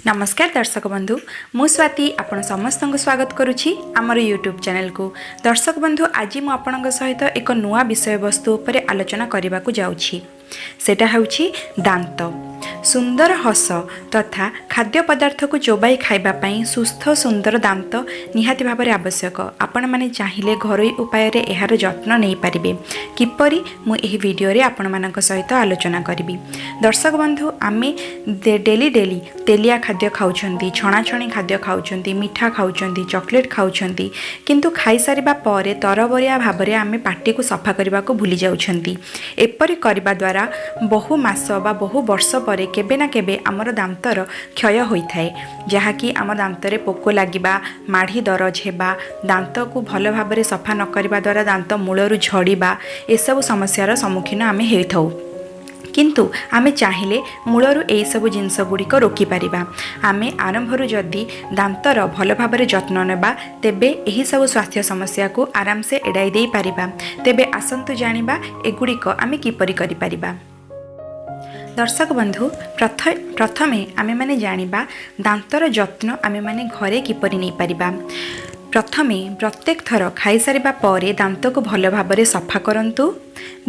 ନମସ୍କାର ଦର୍ଶକ ବନ୍ଧୁ, ମୁଁ ସ୍ୱାତି ଆପଣ ସମସ୍ତଙ୍କୁ ସ୍ୱାଗତ କରୁଛି ଆମର ୟୁଟ୍ୟୁବ୍ ଚ୍ୟାନେଲକୁ। ଦର୍ଶକ ବନ୍ଧୁ, ଆଜି ମୁଁ ଆପଣଙ୍କ ସହିତ ଏକ ନୂଆ ବିଷୟବସ୍ତୁ ଉପରେ ଆଲୋଚନା କରିବାକୁ ଯାଉଛି। ସେଟା ହେଉଛି ଦାନ୍ତ। ସୁନ୍ଦର ହସ ତଥା ଖାଦ୍ୟ ପଦାର୍ଥକୁ ଚୋବାଇ ଖାଇବା ପାଇଁ ସୁସ୍ଥ ସୁନ୍ଦର ଦାନ୍ତ ନିହାତି ଭାବରେ ଆବଶ୍ୟକ। ଆପଣମାନେ ଚାହିଁଲେ ଘରୋଇ ଉପାୟରେ ଏହାର ଯତ୍ନ ନେଇପାରିବେ। କିପରି, ମୁଁ ଏହି ଭିଡ଼ିଓରେ ଆପଣମାନଙ୍କ ସହିତ ଆଲୋଚନା କରିବି। ଦର୍ଶକ ବନ୍ଧୁ, ଆମେ ଡେଲି ଡେଲି ତେଲିଆ ଖାଦ୍ୟ ଖାଉଛନ୍ତି, ଛଣାଛଣି ଖାଦ୍ୟ ଖାଉଛନ୍ତି, ମିଠା ଖାଉଛନ୍ତି, ଚକୋଲେଟ୍ ଖାଉଛନ୍ତି, କିନ୍ତୁ ଖାଇସାରିବା ପରେ ତରବରିଆ ଭାବରେ ଆମେ ପାଟିକୁ ସଫା କରିବାକୁ ଭୁଲି ଯାଉଛନ୍ତି। ଏପରି କରିବା ଦ୍ୱାରା ବହୁ ମାସ ବା ବହୁ ବର୍ଷ ପରେ କେବେ ନା କେବେ ଆମର ଦାନ୍ତର କ୍ଷୟ ହୋଇଥାଏ, ଯାହାକି ଆମ ଦାନ୍ତରେ ପୋକ ଲାଗିବା, ମାଢ଼ି ଦରଜ ହେବା, ଦାନ୍ତକୁ ଭଲ ଭାବରେ ସଫା ନ କରିବା ଦ୍ୱାରା ଦାନ୍ତ ମୂଳରୁ ଝଡ଼ିବା, ଏସବୁ ସମସ୍ୟାର ସମ୍ମୁଖୀନ ଆମେ ହୋଇଥାଉ। କିନ୍ତୁ ଆମେ ଚାହିଁଲେ ମୂଳରୁ ଏହିସବୁ ଜିନିଷ ଗୁଡ଼ିକ ରୋକିପାରିବା। ଆମେ ଆରମ୍ଭରୁ ଯଦି ଦାନ୍ତର ଭଲ ଭାବରେ ଯତ୍ନ ନେବା, ତେବେ ଏହିସବୁ ସ୍ୱାସ୍ଥ୍ୟ ସମସ୍ୟାକୁ ଆରାମସେ ଏଡ଼ାଇ ଦେଇପାରିବା। ତେବେ ଆସନ୍ତୁ ଜାଣିବା ଏଗୁଡ଼ିକ ଆମେ କିପରି କରିପାରିବା। ଦର୍ଶକ ବନ୍ଧୁ, ପ୍ରଥମେ ଆମେମାନେ ଜାଣିବା ଦାନ୍ତର ଯତ୍ନ ଆମେମାନେ ଘରେ କିପରି ନେଇପାରିବା। ପ୍ରଥମେ ପ୍ରତ୍ୟେକ ଥର ଖାଇସାରିବା ପରେ ଦାନ୍ତକୁ ଭଲ ଭାବରେ ସଫା କରନ୍ତୁ।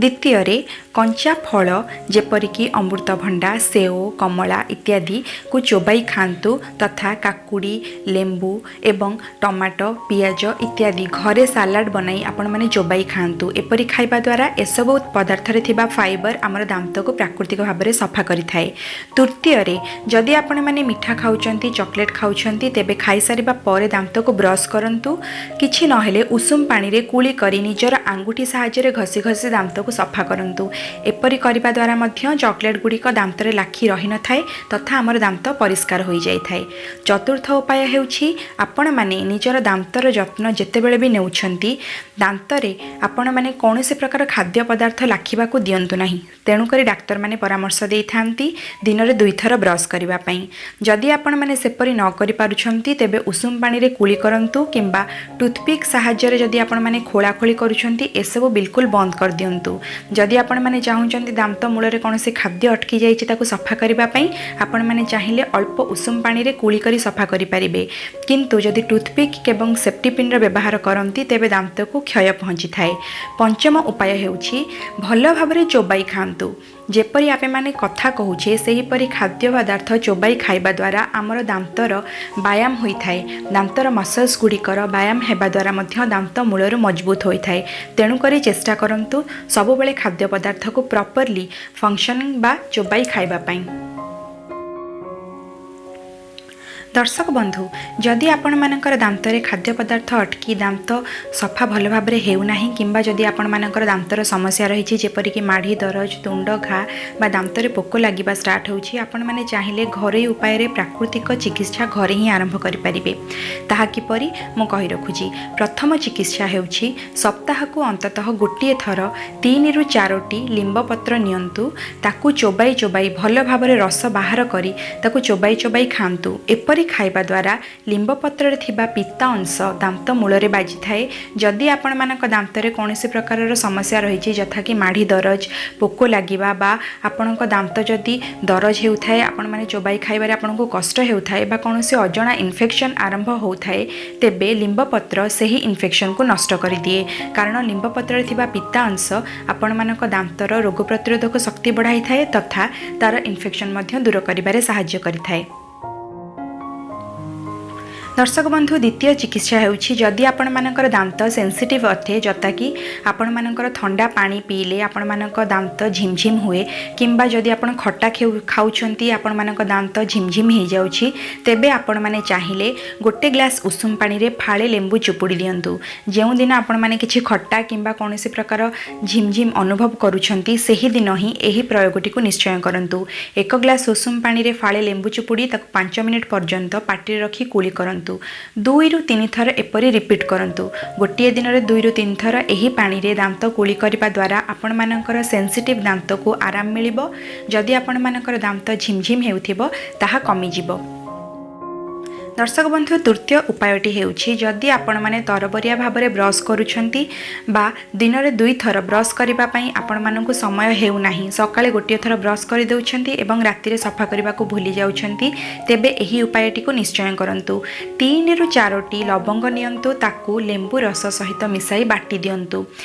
ଦ୍ୱିତୀୟରେ କଞ୍ଚା ଫଳ ଯେପରିକି ଅମୃତଭଣ୍ଡା, ସେଓ, କମଳା ଇତ୍ୟାଦିକୁ ଚୋବାଇ ଖାଆନ୍ତୁ ତଥା କାକୁଡ଼ି, ଲେମ୍ବୁ ଏବଂ ଟମାଟୋ, ପିଆଜ ଇତ୍ୟାଦି ଘରେ ସାଲାଡ଼ ବନାଇ ଆପଣମାନେ ଚୋବାଇ ଖାଆନ୍ତୁ। ଏପରି ଖାଇବା ଦ୍ୱାରା ଏସବୁ ପଦାର୍ଥରେ ଥିବା ଫାଇବର ଆମର ଦାନ୍ତକୁ ପ୍ରାକୃତିକ ଭାବରେ ସଫା କରିଥାଏ। ତୃତୀୟରେ ଯଦି ଆପଣମାନେ ମିଠା ଖାଉଛନ୍ତି, ଚକୋଲେଟ୍ ଖାଉଛନ୍ତି, ତେବେ ଖାଇସାରିବା ପରେ ଦାନ୍ତକୁ ବ୍ରସ୍ କରନ୍ତୁ। କିଛି ନହେଲେ ଉଷୁମ ପାଣିରେ କୁଳି କରି ନିଜର ଆଙ୍ଗୁଠି ସାହାଯ୍ୟରେ ଘଷି ଘଷି ଦାନ୍ତକୁ ସଫା କରନ୍ତୁ। ଏପରି କରିବା ଦ୍ୱାରା ମଧ୍ୟ ଚକୋଲେଟ୍ ଗୁଡ଼ିକ ଦାନ୍ତରେ ଲାଖି ରହିନଥାଏ ତଥା ଆମର ଦାନ୍ତ ପରିଷ୍କାର ହୋଇଯାଇଥାଏ। ଚତୁର୍ଥ ଉପାୟ ହେଉଛି, ଆପଣମାନେ ନିଜର ଦାନ୍ତର ଯତ୍ନ ଯେତେବେଳେ ବି ନେଉଛନ୍ତି, ଦାନ୍ତରେ ଆପଣମାନେ କୌଣସି ପ୍ରକାର ଖାଦ୍ୟ ପଦାର୍ଥ ଲାଖିବାକୁ ଦିଅନ୍ତୁ ନାହିଁ। ତେଣୁକରି ଡାକ୍ତରମାନେ ପରାମର୍ଶ ଦେଇଥାନ୍ତି ଦିନରେ ଦୁଇଥର ବ୍ରସ୍ କରିବା ପାଇଁ। ଯଦି ଆପଣମାନେ ସେପରି ନ କରିପାରୁଛନ୍ତି, ତେବେ ଉଷୁମ ପାଣିରେ କୁଳି କରନ୍ତୁ କିମ୍ବା ଟୁଥପିକ୍ ସାହାଯ୍ୟରେ ଯଦି ଆପଣମାନେ ଖୋଳାଖୋଳି କରୁଛନ୍ତି, ଏସବୁ ବିଲକୁଲ ବନ୍ଦ କରିଦିଅନ୍ତୁ। ଯଦି ଆପଣମାନେ ଚାହୁଁଛନ୍ତି ଦାନ୍ତ ମୂଳରେ କୌଣସି ଖାଦ୍ୟ ଅଟକି ଯାଇଛି ତାକୁ ସଫା କରିବା ପାଇଁ, ଆପଣମାନେ ଚାହିଁଲେ ଅଳ୍ପ ଉଷୁମ ପାଣିରେ କୁଳି କରି ସଫା କରିପାରିବେ। କିନ୍ତୁ ଯଦି ଟୁଥପିକ୍ ଏବଂ ସେଫ୍ଟି ପିନ୍ର ବ୍ୟବହାର କରନ୍ତି, ତେବେ ଦାନ୍ତକୁ କ୍ଷୟ ପହଞ୍ଚିଥାଏ। ପଞ୍ଚମ ଉପାୟ ହେଉଛି ଭଲ ଭାବରେ ଚୋବାଇ ଖାଆନ୍ତୁ। ଯେପରି ଆମେମାନେ କଥା କହୁଛେ, ସେହିପରି ଖାଦ୍ୟ ପଦାର୍ଥ ଚୋବାଇ ଖାଇବା ଦ୍ୱାରା ଆମର ଦାନ୍ତର ବ୍ୟାୟାମ ହୋଇଥାଏ। ଦାନ୍ତର ମସଲ୍ସ ଗୁଡ଼ିକର ବ୍ୟାୟାମ ହେବା ଦ୍ୱାରା ମଧ୍ୟ ଦାନ୍ତ ମୂଳରୁ ମଜବୁତ ହୋଇଥାଏ। ତେଣୁକରି ଚେଷ୍ଟା କରନ୍ତୁ ସବୁବେଳେ ଖାଦ୍ୟ ପଦାର୍ଥକୁ ପ୍ରପରଲି ଫଙ୍କସନିଂ ବା ଚୋବାଇ ଖାଇବା ପାଇଁ। ଦର୍ଶକ ବନ୍ଧୁ, ଯଦି ଆପଣମାନଙ୍କର ଦାନ୍ତରେ ଖାଦ୍ୟ ପଦାର୍ଥ ଅଟକି ଦାନ୍ତ ସଫା ଭଲ ଭାବରେ ହେଉନାହିଁ, କିମ୍ବା ଯଦି ଆପଣମାନଙ୍କର ଦାନ୍ତର ସମସ୍ୟା ରହିଛି, ଯେପରିକି ମାଢ଼ି ଦରଜ, ତୁଣ୍ଡ ଘା ବା ଦାନ୍ତରେ ପୋକ ଲାଗିବା ଷ୍ଟାର୍ଟ ହେଉଛି, ଆପଣମାନେ ଚାହିଁଲେ ଘରୋଇ ଉପାୟରେ ପ୍ରାକୃତିକ ଚିକିତ୍ସା ଘରେ ହିଁ ଆରମ୍ଭ କରିପାରିବେ। ତାହା କିପରି, ମୁଁ କହି ରଖୁଛି। ପ୍ରଥମ ଚିକିତ୍ସା ହେଉଛି, ସପ୍ତାହକୁ ଅନ୍ତତଃ ଗୋଟିଏ ଥର ତିନିରୁ ଚାରୋଟି ଲିମ୍ବ ପତ୍ର ନିଅନ୍ତୁ। ତାକୁ ଚୋବାଇ ଚୋବାଇ ଭଲ ଭାବରେ ରସ ବାହାର କରି ତାକୁ ଚୋବାଇ ଚୋବାଇ ଖାଆନ୍ତୁ। ଏପରି ଖାଇବା ଦ୍ୱାରା ଲିମ୍ବ ପତ୍ରରେ ଥିବା ପିତା ଅଂଶ ଦାନ୍ତ ମୂଳରେ ବାଜିଥାଏ। ଯଦି ଆପଣମାନଙ୍କ ଦାନ୍ତରେ କୌଣସି ପ୍ରକାରର ସମସ୍ୟା ରହିଛି, ଯଥାକି ମାଢ଼ି ଦରଜ, ପୋକ ଲାଗିବା ବା ଆପଣଙ୍କ ଦାନ୍ତ ଯଦି ଦରଜ ହେଉଥାଏ, ଆପଣମାନେ ଚୋବାଇ ଖାଇବାରେ ଆପଣଙ୍କୁ କଷ୍ଟ ହେଉଥାଏ ବା କୌଣସି ଅଜଣା ଇନଫେକ୍ସନ୍ ଆରମ୍ଭ ହେଉଥାଏ, ତେବେ ଲିମ୍ବ ପତ୍ର ସେହି ଇନଫେକ୍ସନ୍କୁ ନଷ୍ଟ କରିଦିଏ। କାରଣ ଲିମ୍ବ ପତ୍ରରେ ଥିବା ପିତା ଅଂଶ ଆପଣମାନଙ୍କ ଦାନ୍ତର ରୋଗ ପ୍ରତିରୋଧକ ଶକ୍ତି ବଢ଼ାଇଥାଏ ତଥା ତା'ର ଇନଫେକ୍ସନ୍ ମଧ୍ୟ ଦୂର କରିବାରେ ସାହାଯ୍ୟ କରିଥାଏ। ଦର୍ଶକ ବନ୍ଧୁ, ଦ୍ୱିତୀୟ ଚିକିତ୍ସା ହେଉଛି, ଯଦି ଆପଣମାନଙ୍କର ଦାନ୍ତ ସେନ୍ସିଟିଭ୍ ଅଟେ, ଯଥାକି ଆପଣମାନଙ୍କର ଥଣ୍ଡା ପାଣି ପିଇଲେ ଆପଣମାନଙ୍କ ଦାନ୍ତ ଝିମଝିମ ହୁଏ, କିମ୍ବା ଯଦି ଆପଣ ଖଟା ଖାଉଛନ୍ତି ଆପଣମାନଙ୍କ ଦାନ୍ତ ଝିମଝିମ ହେଇଯାଉଛି, ତେବେ ଆପଣମାନେ ଚାହିଁଲେ ଗୋଟେ ଗ୍ଲାସ୍ ଉଷୁମ ପାଣିରେ ଫାଳେ ଲେମ୍ବୁ ଚୁପୁଡ଼ି ଦିଅନ୍ତୁ। ଯେଉଁଦିନ ଆପଣମାନେ କିଛି ଖଟା କିମ୍ବା କୌଣସି ପ୍ରକାର ଝିମଝିମ ଅନୁଭବ କରୁଛନ୍ତି, ସେହିଦିନ ହିଁ ଏହି ପ୍ରୟୋଗଟିକୁ ନିଶ୍ଚୟ କରନ୍ତୁ। 1 ଗ୍ଲାସ୍ ଉଷୁମ ପାଣିରେ ଫାଳେ ଲେମ୍ବୁ ଚୁପୁଡ଼ି ତାକୁ 5 ମିନିଟ୍ ପର୍ଯ୍ୟନ୍ତ ପାଟିରେ ରଖି କୁଳି କରନ୍ତୁ। ଦୁଇରୁ ତିନି ଥର ଏପରି ରିପିଟ୍ କରନ୍ତୁ। ଗୋଟିଏ ଦିନରେ ଦୁଇରୁ ତିନି ଥର ଏହି ପାଣିରେ ଦାନ୍ତ କୁଳି କରିବା ଦ୍ୱାରା ଆପଣମାନଙ୍କର ସେନ୍ସିଟିଭ୍ ଦାନ୍ତକୁ ଆରାମ ମିଳିବ। ଯଦି ଆପଣମାନଙ୍କର ଦାନ୍ତ ଝିମଝିମ ହେଉଥିବ, ତାହା କମିଯିବ। ଦର୍ଶକ ବନ୍ଧୁ, ତୃତୀୟ ଉପାୟଟି ହେଉଛି, ଯଦି ଆପଣମାନେ ତରବରିଆ ଭାବରେ ବ୍ରସ୍ କରୁଛନ୍ତି ବା ଦିନରେ 2 ଥର ବ୍ରସ୍ କରିବା ପାଇଁ ଆପଣମାନଙ୍କୁ ସମୟ ହେଉନାହିଁ, ସକାଳେ ଗୋଟିଏ ଥର ବ୍ରସ୍ କରିଦେଉଛନ୍ତି ଏବଂ ରାତିରେ ସଫା କରିବାକୁ ଭୁଲି ଯାଉଛନ୍ତି, ତେବେ ଏହି ଉପାୟଟିକୁ ନିଶ୍ଚୟ କରନ୍ତୁ। 3ରୁ 4ଟି ଲବଙ୍ଗ ନିଅନ୍ତୁ, ତାକୁ ଲେମ୍ବୁ ରସ ସହିତ ମିଶାଇ ବାଟି ଦିଅନ୍ତୁ।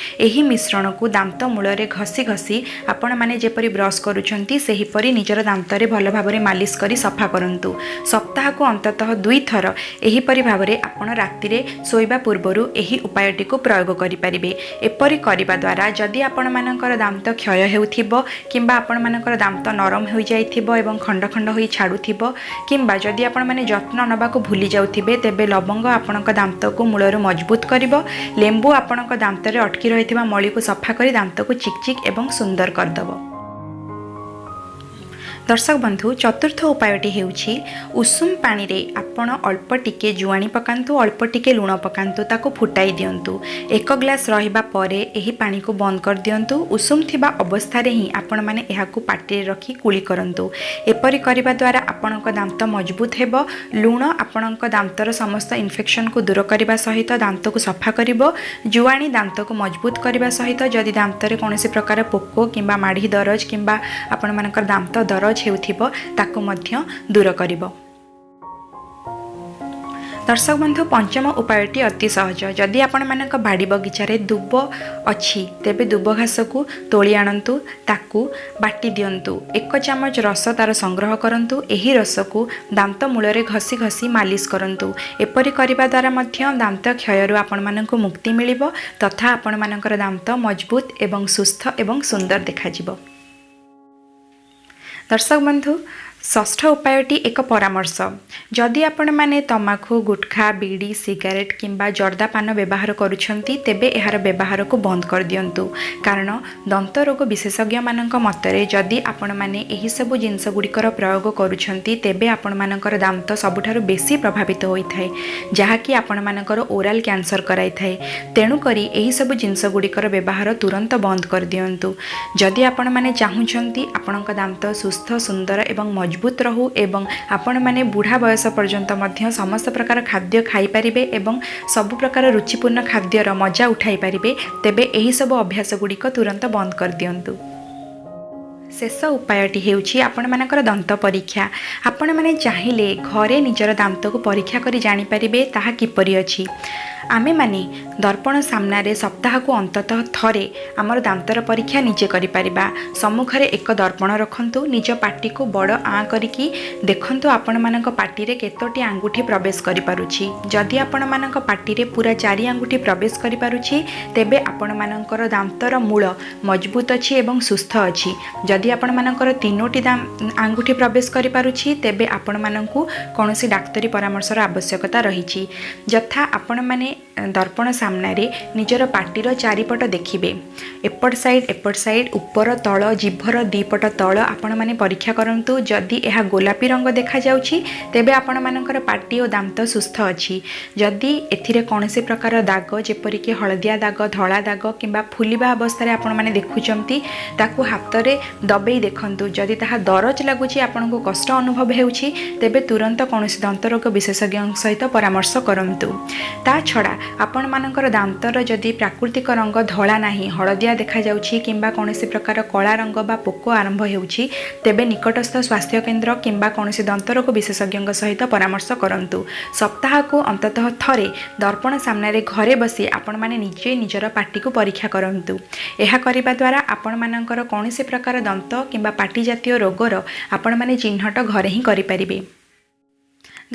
ଏହି ମିଶ୍ରଣକୁ ଦାନ୍ତ ମୂଳରେ ଘଷି ଘଷି ଆପଣମାନେ ଯେପରି ବ୍ରସ୍ କରୁଛନ୍ତି, ସେହିପରି ନିଜର ଦାନ୍ତରେ ଭଲ ଭାବରେ ମାଲିସ କରି ସଫା କରନ୍ତୁ। ସପ୍ତାହକୁ ଅନ୍ତତଃ 2 ଥର ଏହିପରି ଭାବରେ ଆପଣ ରାତିରେ ଶୋଇବା ପୂର୍ବରୁ ଏହି ଉପାୟଟିକୁ ପ୍ରୟୋଗ କରିପାରିବେ। ଏପରି କରିବା ଦ୍ୱାରା ଯଦି ଆପଣମାନଙ୍କର ଦାନ୍ତ କ୍ଷୟ ହେଉଥିବ କିମ୍ବା ଆପଣମାନଙ୍କର ଦାନ୍ତ ନରମ ହୋଇଯାଇଥିବ ଏବଂ ଖଣ୍ଡ ଖଣ୍ଡ ହୋଇ ଛାଡ଼ୁଥିବ କିମ୍ବା ଯଦି ଆପଣମାନେ ଯତ୍ନ ନେବାକୁ ଭୁଲି ଯାଉଥିବେ, ତେବେ ଲବଙ୍ଗ ଆପଣଙ୍କ ଦାନ୍ତକୁ ମୂଳରୁ ମଜବୁତ କରିବ। ଲେମ୍ବୁ ଆପଣଙ୍କ ଦାନ୍ତରେ ଅଟକି ରହିଥିବା ମଳିକୁ ସଫା କରି ଦାନ୍ତକୁ ଚିକ୍ ଚିକ୍ ଏବଂ ସୁନ୍ଦର କରିଦେବ। ଦର୍ଶକ ବନ୍ଧୁ, ଚତୁର୍ଥ ଉପାୟଟି ହେଉଛି, ଉଷୁମ ପାଣିରେ ଆପଣ ଅଳ୍ପ ଟିକେ ଜୁଆଣି ପକାନ୍ତୁ, ଅଳ୍ପ ଟିକେ ଲୁଣ ପକାନ୍ତୁ, ତାକୁ ଫୁଟାଇ ଦିଅନ୍ତୁ। ଏକ ଗ୍ଲାସ୍ ରହିବା ପରେ ଏହି ପାଣିକୁ ବନ୍ଦ କରିଦିଅନ୍ତୁ। ଉଷୁମ ଥିବା ଅବସ୍ଥାରେ ହିଁ ଆପଣମାନେ ଏହାକୁ ପାଟିରେ ରଖି କୁଳି କରନ୍ତୁ। ଏପରି କରିବା ଦ୍ୱାରା ଆପଣଙ୍କ ଦାନ୍ତ ମଜବୁତ ହେବ। ଲୁଣ ଆପଣଙ୍କ ଦାନ୍ତର ସମସ୍ତ ଇନଫେକ୍ସନକୁ ଦୂର କରିବା ସହିତ ଦାନ୍ତକୁ ସଫା କରିବ। ଜୁଆଣି ଦାନ୍ତକୁ ମଜବୁତ କରିବା ସହିତ ଯଦି ଦାନ୍ତରେ କୌଣସି ପ୍ରକାର ପୋକ କିମ୍ବା ମାଢ଼ି ଦରଜ କିମ୍ବା ଆପଣମାନଙ୍କର ଦାନ୍ତ ଦରଜ ହେଉଥିବ, ତାକୁ ମଧ୍ୟ ଦୂର କରିବ। ଦର୍ଶକ ବନ୍ଧୁ, ପଞ୍ଚମ ଉପାୟଟି ଅତି ସହଜ। ଯଦି ଆପଣମାନଙ୍କ ବାଡ଼ି ବଗିଚାରେ ଦୁବ ଅଛି, ତେବେ ଦୁବ ଘାସକୁ ତୋଳି ଆଣନ୍ତୁ, ତାକୁ ବାଟି ଦିଅନ୍ତୁ। ଏକ ଚାମଚ ରସ ତାର ସଂଗ୍ରହ କରନ୍ତୁ। ଏହି ରସକୁ ଦାନ୍ତ ମୂଳରେ ଘଷି ଘଷି ମାଲିସ କରନ୍ତୁ। ଏପରି କରିବା ଦ୍ୱାରା ମଧ୍ୟ ଦାନ୍ତ କ୍ଷୟରୁ ଆପଣମାନଙ୍କୁ ମୁକ୍ତି ମିଳିବ ତଥା ଆପଣମାନଙ୍କର ଦାନ୍ତ ମଜବୁତ ଏବଂ ସୁସ୍ଥ ଏବଂ ସୁନ୍ଦର ଦେଖାଯିବ। ଦର୍ଶକ ବନ୍ଧୁ, ଷଷ୍ଠ ଉପାୟଟି ଏକ ପରାମର୍ଶ। ଯଦି ଆପଣମାନେ ତମାଖୁ, ଗୁଟଖା, ବିଡ଼ି, ସିଗାରେଟ୍ କିମ୍ବା ଜର୍ଦ୍ଦା ପାନ ବ୍ୟବହାର କରୁଛନ୍ତି, ତେବେ ଏହାର ବ୍ୟବହାରକୁ ବନ୍ଦ କରିଦିଅନ୍ତୁ। କାରଣ ଦନ୍ତ ରୋଗ ବିଶେଷଜ୍ଞମାନଙ୍କ ମତରେ ଯଦି ଆପଣମାନେ ଏହିସବୁ ଜିନିଷ ଗୁଡ଼ିକର ପ୍ରୟୋଗ କରୁଛନ୍ତି, ତେବେ ଆପଣମାନଙ୍କର ଦାନ୍ତ ସବୁଠାରୁ ବେଶୀ ପ୍ରଭାବିତ ହୋଇଥାଏ, ଯାହାକି ଆପଣମାନଙ୍କର ଓରାଲ୍ କ୍ୟାନ୍ସର କରାଇଥାଏ। ତେଣୁକରି ଏହିସବୁ ଜିନିଷ ଗୁଡ଼ିକର ବ୍ୟବହାର ତୁରନ୍ତ ବନ୍ଦ କରିଦିଅନ୍ତୁ। ଯଦି ଆପଣମାନେ ଚାହୁଁଛନ୍ତି ଆପଣଙ୍କ ଦାନ୍ତ ସୁସ୍ଥ, ସୁନ୍ଦର ଏବଂ ମଜବୁତ ରହୁ ଏବଂ ଆପଣମାନେ ବୁଢ଼ା ବୟସ ପର୍ଯ୍ୟନ୍ତ ମଧ୍ୟ ସମସ୍ତ ପ୍ରକାର ଖାଦ୍ୟ ଖାଇପାରିବେ ଏବଂ ସବୁ ପ୍ରକାର ରୁଚିପୂର୍ଣ୍ଣ ଖାଦ୍ୟର ମଜା ଉଠାଇ ପାରିବେ, ତେବେ ଏହିସବୁ ଅଭ୍ୟାସ ଗୁଡ଼ିକ ତୁରନ୍ତ ବନ୍ଦ କରିଦିଅନ୍ତୁ। ଶେଷ ଉପାୟଟି ହେଉଛି ଆପଣମାନଙ୍କର ଦନ୍ତ ପରୀକ୍ଷା। ଆପଣମାନେ ଚାହିଁଲେ ଘରେ ନିଜର ଦାନ୍ତକୁ ପରୀକ୍ଷା କରି ଜାଣିପାରିବେ ତାହା କିପରି ଅଛି। ଆମେମାନେ ଦର୍ପଣ ସାମ୍ନାରେ ସପ୍ତାହକୁ ଅନ୍ତତଃ ଥରେ ଆମର ଦାନ୍ତର ପରୀକ୍ଷା ନିଜେ କରିପାରିବା। ସମ୍ମୁଖରେ ଏକ ଦର୍ପଣ ରଖନ୍ତୁ। ନିଜ ପାଟିକୁ ବଡ଼ ଆଁ କରିକି ଦେଖନ୍ତୁ, ଆପଣମାନଙ୍କ ପାଟିରେ କେତୋଟି ଆଙ୍ଗୁଠି ପ୍ରବେଶ କରିପାରୁଛି। ଯଦି ଆପଣମାନଙ୍କ ପାଟିରେ ପୁରା ଚାରି ଆଙ୍ଗୁଠି ପ୍ରବେଶ କରିପାରୁଛି, ତେବେ ଆପଣମାନଙ୍କର ଦାନ୍ତର ମୂଳ ମଜବୁତ ଅଛି ଏବଂ ସୁସ୍ଥ ଅଛି। ଯଦି ଆପଣମାନଙ୍କର ତିନୋଟି ଆଙ୍ଗୁଠି ପ୍ରବେଶ କରିପାରୁଛି, ତେବେ ଆପଣମାନଙ୍କୁ କୌଣସି ଡାକ୍ତରୀ ପରାମର୍ଶର ଆବଶ୍ୟକତା ରହିଛି। ଯଥା ଆପଣମାନେ ଦର୍ପଣ ସାମ୍ନାରେ ନିଜର ପାଟିର ଚାରିପଟ ଦେଖିବେ। ଏପଟ ସାଇଡ଼୍, ଏପଟ ସାଇଡ଼୍, ଉପର, ତଳ, ଜିଭର ଦୁଇପଟ ତଳ ଆପଣମାନେ ପରୀକ୍ଷା କରନ୍ତୁ। ଯଦି ଏହା ଗୋଲାପୀ ରଙ୍ଗ ଦେଖାଯାଉଛି, ତେବେ ଆପଣମାନଙ୍କର ପାଟି ଓ ଦାନ୍ତ ସୁସ୍ଥ ଅଛି। ଯଦି ଏଥିରେ କୌଣସି ପ୍ରକାର ଦାଗ, ଯେପରିକି ହଳଦିଆ ଦାଗ, ଧଳା ଦାଗ କିମ୍ବା ଫୁଲିବା ଅବସ୍ଥାରେ ଆପଣମାନେ ଦେଖୁଛନ୍ତି, ତାକୁ ହାତରେ ଦବେଇ ଦେଖନ୍ତୁ। ଯଦି ତାହା ଦରଜ ଲାଗୁଛି, ଆପଣଙ୍କୁ କଷ୍ଟ ଅନୁଭବ ହେଉଛି, ତେବେ ତୁରନ୍ତ କୌଣସି ଦନ୍ତରୋଗ ବିଶେଷଜ୍ଞଙ୍କ ସହିତ ପରାମର୍ଶ କରନ୍ତୁ। ତା ଛଡ଼ା ଆପଣମାନଙ୍କର ଦାନ୍ତର ଯଦି ପ୍ରାକୃତିକ ରଙ୍ଗ ଧଳା ନାହିଁ, ହଳଦିଆ ଦେଖାଯାଉଛି କିମ୍ବା କୌଣସି ପ୍ରକାର କଳା ରଙ୍ଗ ବା ପୋକ ଆରମ୍ଭ ହେଉଛି, ତେବେ ନିକଟସ୍ଥ ସ୍ୱାସ୍ଥ୍ୟକେନ୍ଦ୍ର କିମ୍ବା କୌଣସି ଦନ୍ତରୋଗ ବିଶେଷଜ୍ଞଙ୍କ ସହିତ ପରାମର୍ଶ କରନ୍ତୁ। ସପ୍ତାହକୁ ଅନ୍ତତଃ ଥରେ ଦର୍ପଣ ସାମ୍ନାରେ ଘରେ ବସି ଆପଣମାନେ ନିଜେ ନିଜର ପାଟିକୁ ପରୀକ୍ଷା କରନ୍ତୁ। ଏହା କରିବା ଦ୍ୱାରା ଆପଣମାନଙ୍କର କୌଣସି ପ୍ରକାର ଦନ୍ତ କିମ୍ବା ପାଟି ଜାତୀୟ ରୋଗର ଆପଣମାନେ ଚିହ୍ନଟ ଘରେ ହିଁ କରିପାରିବେ।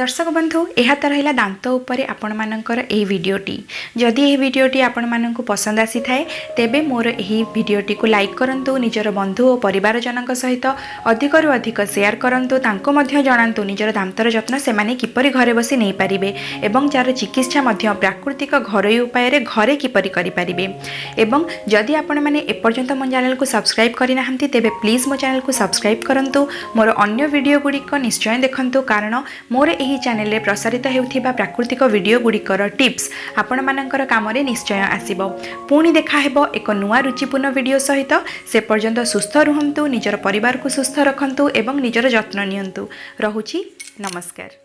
ଦର୍ଶକ ବନ୍ଧୁ, ଏହା ତ ରହିଲା ଦାନ୍ତ ଉପରେ ଆପଣମାନଙ୍କର ଏହି ଭିଡ଼ିଓଟି। ଯଦି ଏହି ଭିଡ଼ିଓଟି ଆପଣମାନଙ୍କୁ ପସନ୍ଦ ଆସିଥାଏ, ତେବେ ମୋର ଏହି ଭିଡ଼ିଓଟିକୁ ଲାଇକ୍ କରନ୍ତୁ, ନିଜର ବନ୍ଧୁ ଓ ପରିବାରଜନଙ୍କ ସହିତ ଅଧିକରୁ ଅଧିକ ସେୟାର କରନ୍ତୁ। ତାଙ୍କୁ ମଧ୍ୟ ଜଣାନ୍ତୁ ନିଜର ଦାନ୍ତର ଯତ୍ନ ସେମାନେ କିପରି ଘରେ ବସି ନେଇପାରିବେ ଏବଂ ଯାହାର ଚିକିତ୍ସା ମଧ୍ୟ ପ୍ରାକୃତିକ ଘରୋଇ ଉପାୟରେ ଘରେ କିପରି କରିପାରିବେ। ଏବଂ ଯଦି ଆପଣମାନେ ଏପର୍ଯ୍ୟନ୍ତ ମୋ ଚ୍ୟାନେଲକୁ ସବସ୍କ୍ରାଇବ୍ କରିନାହାନ୍ତି, ତେବେ ପ୍ଲିଜ୍ ମୋ ଚ୍ୟାନେଲକୁ ସବସ୍କ୍ରାଇବ୍ କରନ୍ତୁ। ମୋର ଅନ୍ୟ ଭିଡ଼ିଓ ଗୁଡ଼ିକ ନିଶ୍ଚୟ ଦେଖନ୍ତୁ, କାରଣ ମୋର ଏହି ଚ୍ୟାନେଲରେ ପ୍ରସାରିତ ହେଉଥିବା ପ୍ରାକୃତିକ ଭିଡ଼ିଓ ଗୁଡ଼ିକର ଟିପ୍ସ ଆପଣମାନଙ୍କର କାମରେ ନିଶ୍ଚୟ ଆସିବ। ପୁଣି ଦେଖାହେବ ଏକ ନୂଆ ରୁଚିପୂର୍ଣ୍ଣ ଭିଡ଼ିଓ ସହିତ। ସେ ପର୍ଯ୍ୟନ୍ତ ସୁସ୍ଥ ରୁହନ୍ତୁ, ନିଜର ପରିବାରକୁ ସୁସ୍ଥ ରଖନ୍ତୁ ଏବଂ ନିଜର ଯତ୍ନ ନିଅନ୍ତୁ। ରହୁଛି, ନମସ୍କାର।